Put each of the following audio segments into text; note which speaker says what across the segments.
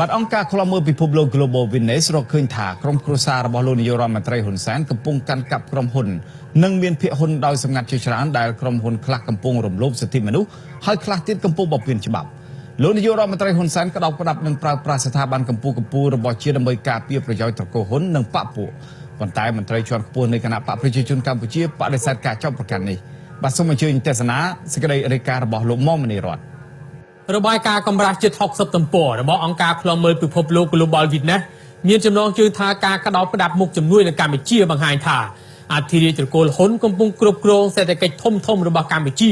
Speaker 1: បាទអង្គការឃ្លាំមើលពិភពលោក Global Witness រកឃើញថាក្រុមគ្រួសាររបស់លោកនាយករដ្ឋមន្ត្រីហ៊ុនសែនកំពុងកាន់កាប់ក្រុមហ៊ុននិងមានភាគហ៊ុនដោយសម្ងាត់ជាច្រើនដែលក្រុមហ៊ុនខ្លះកំពុងរំលោភសិទ្ធិមនុស្សហើយខ្លះទៀតកំពុងបំពានច្បាប់លោកនាយករដ្ឋមន្ត្រីហ៊ុនសែនក្តោបក្តាប់និងប្រើប្រាស់ស្ថាប័នកម្ពុជារបស់ជាតិដើម្បីការពារប្រយោជន៍ត្រកូលហ៊ុននិងបក្សពួកប៉ុន្តែមន្ត្រីជាន់ខ្ពស់នៃគណបក្សប្រជាជនកម្ពុជាបដិសេធការចោទប្រកាន់នេះបាទសូមអញ្ជើញទស្សនាសេចក្តីរាយការណ៍របស់លោកមុំមនីរតន៍
Speaker 2: របាយការណ៍កម្រាស់ជិត60ទំព័ររបស់អង្គការឃ្លាំមើលពិភពលោក Global Witness មានចំណងជើងថាការក្តោបក្តាប់មុខជំនួយនៅកម្ពុជាបង្ហាញថាអធិរាជត្រកូលហ៊ុនកំពុងគ្រប់គ្រងសេដ្ឋកិច្ចធំធំរបស់កម្ពុជា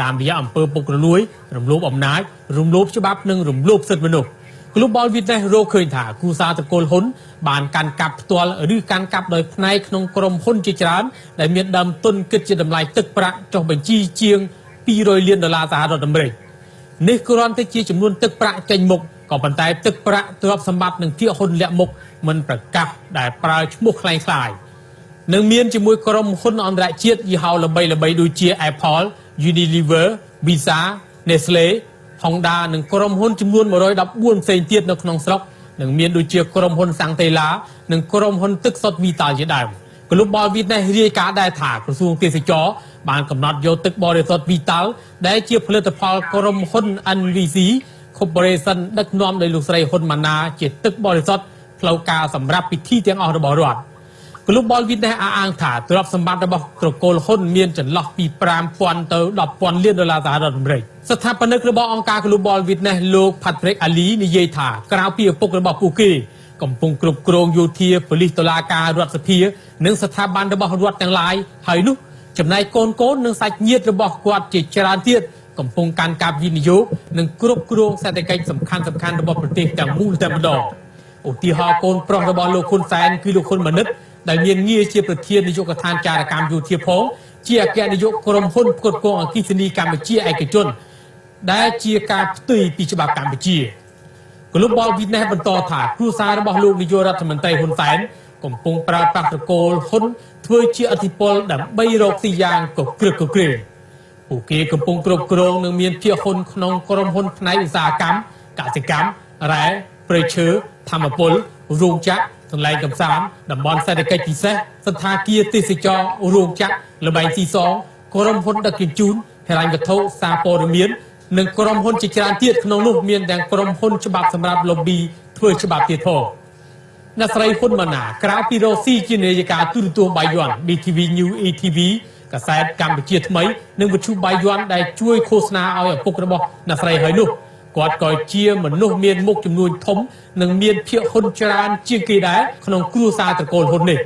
Speaker 2: តាមរយៈអំពើពុករលួយរំលោភអំណាចរំលោភច្បាប់និងរំលោភសិទ្ធិមនុស្ស Global Witness រកឃើញថាគ្រួសារត្រកូលហ៊ុនបានកាន់កាប់ផ្ទាល់ឬកាន់កាប់ដោយផ្នែកក្នុងក្រុមហ៊ុនជាច្រើនដែលមានដើមទុនគិតជាតម្លៃទឹកប្រាក់ចុះបញ្ជីជាង200លានដុល្លារសហរដ្ឋអាមេរិកនេះគ្រាន់តែជាចំនួនទឹកប្រាក់ចេញមុខក៏ប៉ុន្តែទឹកប្រាក់ទ្រព្យសម្បត្តិនិងភាគហ៊ុនលាក់មុខមិនប្រកាសដែលប្រើឈ្មោះក្លែងៗនឹងមានជាមួយក្រុមហ៊ុនអន្តរជាតិយីហោល្បីៗដូចជា Apple, Unilever, Visa, Nestle, Honda និងក្រុមហ៊ុនចំនួន114ផ្សេងទៀតនៅក្នុងស្រុកនិងមានដូចជាក្រុមហ៊ុនសាំងតេឡានិងក្រុមហ៊ុនទឹកសុទ្ធ Vital ជាដើម Global Witness រាយការណ៍ដែរថាក្រសួងទេសចរបានកំណត់យកទឹកបរិសុទ្ធ Vital ដែលជាផលិតផលក្រុមហ៊ុន NVC Corporation ដឹកនាំដោយលោកស្រីហ៊ុនម៉ាណាជាទឹកបរិសុទ្ធផ្លូវការសម្រាប់ពិធីទាំងអស់របស់រដ្ឋ Global Witness អះអាងថាទ្រព្យសម្បត្តិរបស់ត្រកូលហ៊ុនមានចន្លោះពី5000ទៅ10,000លានដុល្លារសហរដ្ឋអាមេរិកស្ថាបនិករបស់អង្គការ Global Witness លោក Patrick Ali និយាយថាក្រៅពីឪពុករបស់ពួកគេកំពុងគ្រប់គ្រងយោធាប៉ូលីសតុលាការរដ្ឋសភានិងស្ថាប័នរបស់រដ្ឋទាំងឡាយហើយនោះចំណែកកូនកូននិងសាច់ញាតិរបស់គាត់ជាច្រើនទៀតកំពុងកាន់កាប់វិនិយោគនិងគ្រប់គ្រងសេដ្ឋកិច្ចសំខាន់សំខាន់របស់ប្រទេសទាំងមូលតែម្ដងឧទាហរណ៍កូនប្រុសរបស់លោកហ៊ុនសែនគឺលោកហ៊ុនម៉ាណិតដែលមានងារជាប្រធាននាយកដ្ឋានចារកម្មយោធាផងជាអគ្គនាយកក្រុមហ៊ុនផ្គត់ផ្គង់អគ្គិសនីកម្ពុជាឯកជនដែលជាការផ្ទុយពីច្បាប់កម្ពុជា Global Witness បន្តថាគ្រួសាររបស់លោកនាយករដ្ឋមន្ត្រីហ៊ុនសែនកំពុងប្រើប្រាស់ត្រកូលហ៊ុនធ្វើជាឥទ្ធិពលដើម្បីរកស៊ីយ៉ាងកក្រឹកកក្រែងពួកគេកំពុងគ្រប់គ្រងនិងមានភាគហ៊ុនក្នុងក្រុមហ៊ុនផ្នែកឧស្សាហកម្មកសិកម្មរ៉ែព្រៃឈើធម្មពលរោងចក្រកន្លែងកំសាន្តតំបន់សេដ្ឋកិច្ចពិសេសសន្តាគារទេសចររោងចក្រល្បែងស៊ីសងក្រុមហ៊ុនដឹកជញ្ជូនហិរញ្ញវត្ថុសារព័ត៌មាននិងក្រុមហ៊ុនជាច្រើនទៀតក្នុងនោះមានទាំងក្រុមហ៊ុនច្បាប់សម្រាប់ lobby ធ្វើច្បាប់ទៀតផងអ្នកស្រីហ៊ុនម៉ាណាក្រៅពីរកស៊ីជានាយិកាទូរទស្សន៍បាយ័ន BTV New ETV កាសែតកម្ពុជាថ្មីនិងវិទ្យុបាយ័នដែលជួយឃោសនាឲ្យឪពុករបស់អ្នកស្រីហើយនោះគាត់ក៏ជាមនុស្សមានមុខចំនួនធំនិងមានភាគហ៊ុនច្រើនជាងគេដែរក្នុងគ្រួសារត្រកូលហ៊ុននេះ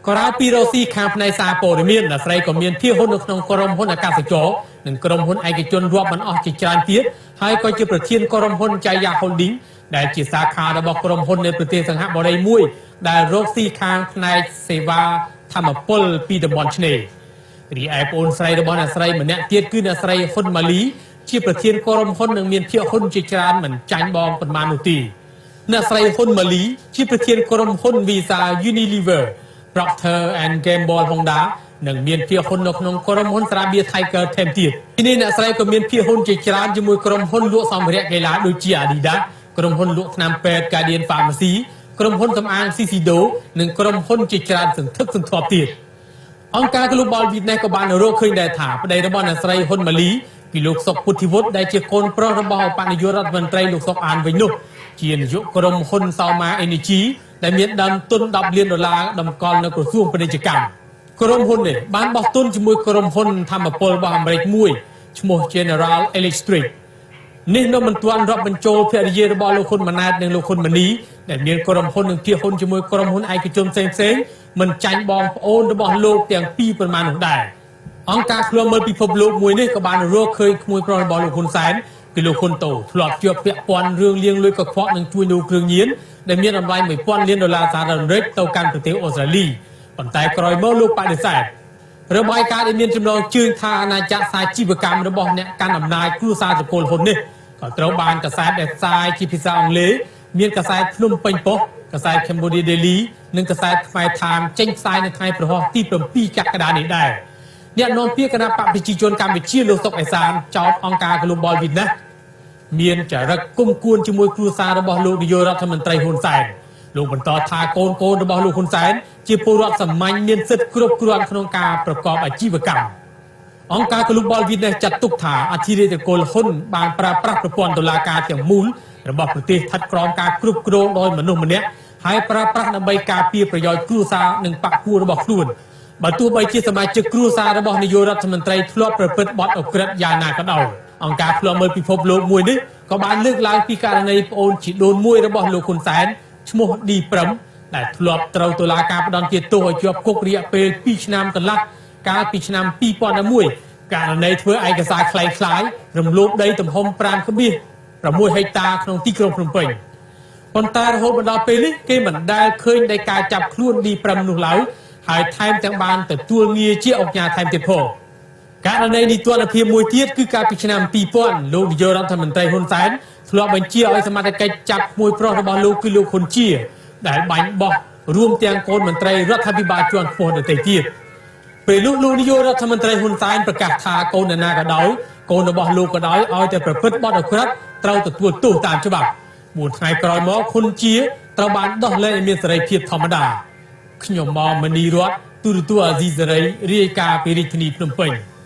Speaker 2: ក្រៅពីរកស៊ីខាងផ្នែកសារព័ត៌មានអ្នកស្រីក៏មានភាគហ៊ុននៅក្នុងក្រុមហ៊ុនអាកាសចរនិងក្រុមហ៊ុនឯកជនរាប់មិនអស់ជាច្រើនទៀតហើយក៏ជាប្រធានក្រុមហ៊ុនចៃយ៉ា Holding ដែលជាសាខារបស់ក្រុមហ៊ុននៅប្រទេសសិង្ហបុរីមួយដែលរកស៊ីខាងផ្នែកសេវាធម្មពលពីតំបន់ឆ្នេររីឯប្អូនស្រីរបស់អ្នកស្រីម្នាក់ទៀតគឺអ្នកស្រីហ៊ុនម៉ាលីជាប្រធានក្រុមហ៊ុននិងមានភាគហ៊ុនជាច្រើនមិនចាញ់បងប៉ុន្មាននោះទេអ្នកស្រីហ៊ុនម៉ាលីជាប្រធានក្រុមហ៊ុន Visa Unilever Procter and Gamble Honda និងមានភាគហ៊ុននៅក្នុងក្រុមហ៊ុនស្រាបៀរ Tiger ថែមទៀតទីនេះអ្នកស្រីក៏មានភាគហ៊ុនជាច្រើនជាមួយក្រុមហ៊ុនលក់សម្ភារៈកីឡាដូចជា Adidas ក្រុមហ៊ុនលក់ថ្នាំពេទ្យ Guardian Pharmacy ក្រុមហ៊ុនសម្អាង Shiseido និងក្រុមហ៊ុនជាច្រើនសន្ធឹកសន្ធាប់ទៀតអង្គការ Global Witness ក៏បានរកឃើញដែរថាប្តីរបស់អ្នកស្រីហ៊ុនម៉ាលីគឺលោកសុកពុទ្ធិវុឌ្ឍដែលជាកូនប្រុសរបស់ឧបនាយករដ្ឋមន្ត្រីលោកសុកអានវិញនោះជានាយកក្រុមហ៊ុនសោម៉ា Energy ដែលមានដើមទុន10លានដុល្លារតម្កល់នៅក្រសួងពាណិជ្ជកម្មក្រុមហ៊ុននេះបានបោះទុនជាមួយក្រុមហ៊ុនធម្មពលរបស់អាមេរិកមួយឈ្មោះ General Electric នេះនៅមិនទាន់រាប់បញ្ចូលភរិយារបស់លោកហ៊ុនម៉ាណែតនិងលោកហ៊ុនម៉ាណីដែលមានក្រុមហ៊ុននិងភាគហ៊ុនជាមួយក្រុមហ៊ុនឯកជនផ្សេងៗមិនចាញ់បងប្អូនរបស់លោកទាំងពីរប៉ុន្មាននោះដែរអង្គការឃ្លាំមើលពិភពលោកមួយនេះក៏បានរកឃើញក្មួយប្រុសរបស់លោកហ៊ុនសែនគឺលោកហ៊ុនតូធ្លាប់ជាប់ពាក់ព័ន្ធរឿងលាងលុយកខ្វក់និងជួញដូរគ្រឿងញៀនដែលមានតម្លៃ1000លានដុល្លារសហរដ្ឋអាមេរិកទៅកាន់ប្រទេសអូស្ត្រាលីប៉ុន្តែក្រោយមកលោកបដិសេធរបាយការណ៍ដែលមានចំណងជើងថាអាណាចក្រសាជីវកម្មរបស់អ្នកកាន់អំណាចគ្រួសារត្រកូលហ៊ុននេះក៏ត្រូវបានកាសែតដែលផ្សាយជាភាសាអង់គ្លេសមានកាសែតភ្នំពេញប៉ុស្តិ៍កាសែត Cambodia Daily និងកាសែតខ្មែរថាមចេញផ្សាយនៅថ្ងៃព្រហស្បតិ៍ទី7កក្កដានេះដែរអ្នកនាំពាក្យគណបក្សប្រជាជនកម្ពុជាលោកសុកអេសានចោទអង្គការ Global Witness មានចរិតគុំគួនជាមួយគ្រួសាររបស់លោកនាយករដ្ឋមន្ត្រីហ៊ុនសែន។ លោកបន្តថា កូនកូនរបស់លោកហ៊ុនសែនជាពលរដ្ឋសាមញ្ញ មានសិទ្ធិគ្រប់គ្រាន់ក្នុងការប្រកបអាជីវកម្ម។ អង្គការ Global Witness ចាត់ទុកថា អធិរាជត្រកូលហ៊ុនបានប្រើប្រាស់ប្រព័ន្ធតុលាការទាំងមូលរបស់ប្រទេសស្ថិតក្រោមការគ្រប់គ្រងដោយមនុស្សម្នាក់ ហើយប្រើប្រាស់ដើម្បីការពារប្រយោជន៍គ្រួសារនិងបក្សពួករបស់ខ្លួន បើទោះបីជាសមាជិកគ្រួសាររបស់នាយករដ្ឋមន្ត្រីធ្លាប់ប្រព្រឹត្តបទឧក្រិដ្ឋយ៉ាងណាក៏ដោយ។ អង្គការឃ្លាំមើលពិភពលោកមួយនេះក៏បានលើកឡើងពីករណីប្អូនជីដូនមួយរបស់លោកហ៊ុនសែន ឈ្មោះឌីប្រឹម ដែលធ្លាប់ត្រូវតុលាការផ្តន្ទាទោសឲ្យជាប់គុករយៈពេល2ឆ្នាំកន្លះ កាលពីឆ្នាំ2011 ករណីធ្វើឯកសារក្លែងក្លាយរំលោភដីទំហំ5.6ហិកតាក្នុងទីក្រុងភ្នំពេញ ប៉ុន្តែរហូតមកដល់ពេលនេះ គេមិនដែលឃើញដីការចាប់ខ្លួនឌីប្រឹមនោះឡើយ ហើយថែមទាំងបានទទួលងារជាអង្គការថែមទៀតផង។ ករណីនីតិរដ្ឋភាពមួយទៀត គឺកាលពីឆ្នាំ2000 លោកនាយករដ្ឋមន្ត្រីហ៊ុនសែនធ្លាប់បញ្ជាឲ្យសមត្ថកិច្ចចាប់ក្មួយប្រុសរបស់លោក គឺលោកហ៊ុនជា ដែលបាញ់បោះ រួមទាំងកូនមន្ត្រីរដ្ឋាភិបាលជាន់ខ្ពស់ដទៃទៀត។ ពេលនោះ លោកនាយករដ្ឋមន្ត្រីហ៊ុនសែនប្រកាសថា កូននរណាក៏ដោយ កូនរបស់លោកក៏ដោយ ឲ្យតែប្រព្រឹត្តបទឧក្រិដ្ឋ ត្រូវទទួលទោសតាមច្បាប់។ 4ថ្ងៃក្រោយមក ហ៊ុនជាត្រូវបានដោះលែងឲ្យមានសេរីភាពធម្មតា។ ខ្ញុំមកមនីរត ទូរទស្សន៍អាស៊ីសេរី រាយការណ៍ពីរាជធានីភ្នំពេញ។